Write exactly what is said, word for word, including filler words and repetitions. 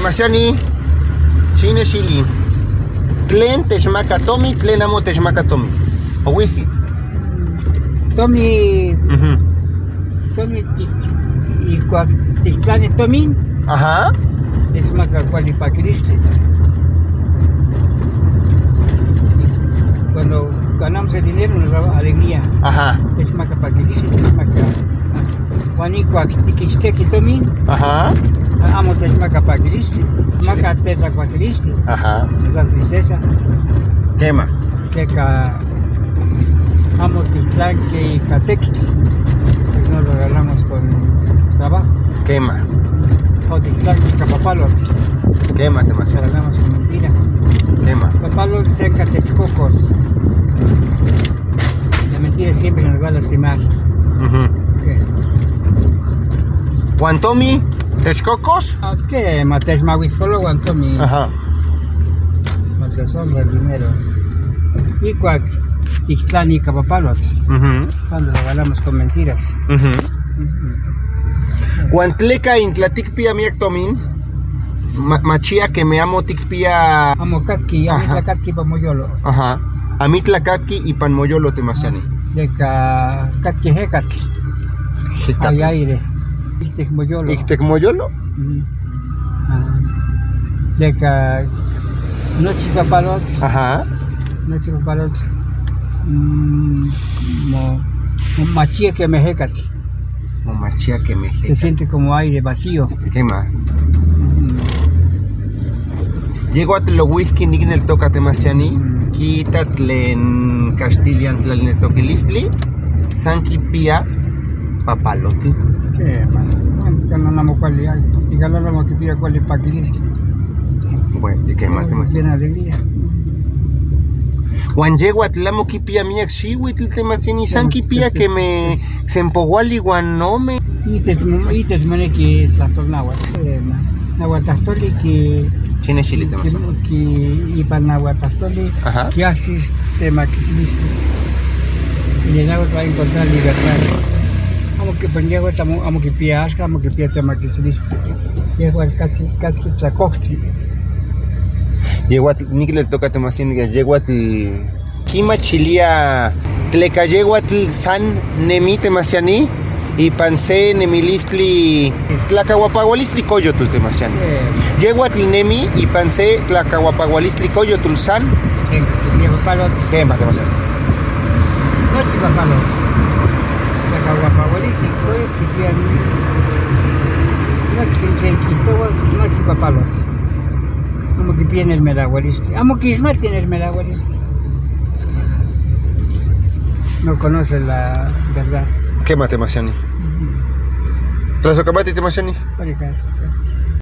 Mashani, shine shili. Tlen te shmaka Tomi, tlen amo te shmaka Tomi. Owihi. Tomi. Mhm. Tomi, i, i, cua, i clane Tomi. Ajá. Te shmaka cuali pakilisti. Cuando ganamos el dinero nos da alegría. Ajá. Te shmaka pakilisti, te shmaka. Wani cua, i, i, te Tomi. Ajá. Amo te shmaka pakilisti. Shmaka te ta cuakilisti. Ajá. Nos da tristeza. Kema. Keka. Amo tiktlan ke i katekiti. Pues no lo regalamos con trabajo. Kema. O tiktlan ke i kapapalot. Kema, te Mashani. Lo regalamos con mentiras. Kema. Papalot cerca de cocos. La mentira siempre nos va a lastimar. Ujú. ¿Qué? Wan Tomi, te shkokos? Ah, kema, te shmawispolo wan Tomi. Ajá. Nos deshonra el dinero. I cua tiktlan i kapapalot. Ujú. Cuando lo ganamos con mentiras. Ujú. Ujú. Wan tleka in tla tikpia miyak tomin, ma, machia keme amo tikpia. Amo katki, amo. Ajá. Tla katki pa moyolo. Ajá. Ami tla katki i pan moyolo, te Mashani. Llaka katki jekat. Jekat. Ay aire. Ijtek moyolo. Ijtek moyolo? Mm. Ah. Llaka nochi papalot. Ajá. Nochi papalot. Mm, mo, mo machia keme jekat. Mo machia keme jekat. Se siente como aire vacío. Kema. Mm. Yegua tla wiki nik nel toka, te Mashani, mm, ki ta tlen Castilla tla nel tokilistli, san kipia papalotl. Kema. Bueno, ka no namo cuali ay. Igala namo kipia cuali pakilistli. Bueno, kema, te Mashani. Bien alegría. Wan yegua tla mo kipia miyak shiwitl, te Mashani, san kipia keme Sempowali wan Nome. Ites, ites mane ki tastol nawat. Eh, na, nawat tastoli ki. Chine shili ki, tema ki, ki, i pan nawat tastoli. Ajá. Ki aksis tema ki silistu. Ni nawat va a encontrar libertad. Amo ki pan nawat amo, amo ki pia aska, amo ki pia tema ki silistu. Ki igual casi, casi ki tlacohti. Yegua, nik le toka tema sin, yegua. Ki machilia tleka yegua san nemi, te Mashani, i pan se nemilistli tlakawapawalistli koyotl, te Mashani. Eh. Yegua nemi i pan se tlakawapawalistli koyotl san. Sen, papalot. Kema, te Mashani. Nochi papalot. Tlakawapawalistli koyotl kipian. Nochi, nochi papalot. Amo kipian el melawalistli. Amo kisma tiene el melawalistli. No conoce la verdad. Kema, te Mashani. Ujú. Tla sokabati, te Mashani. Por ejemplo.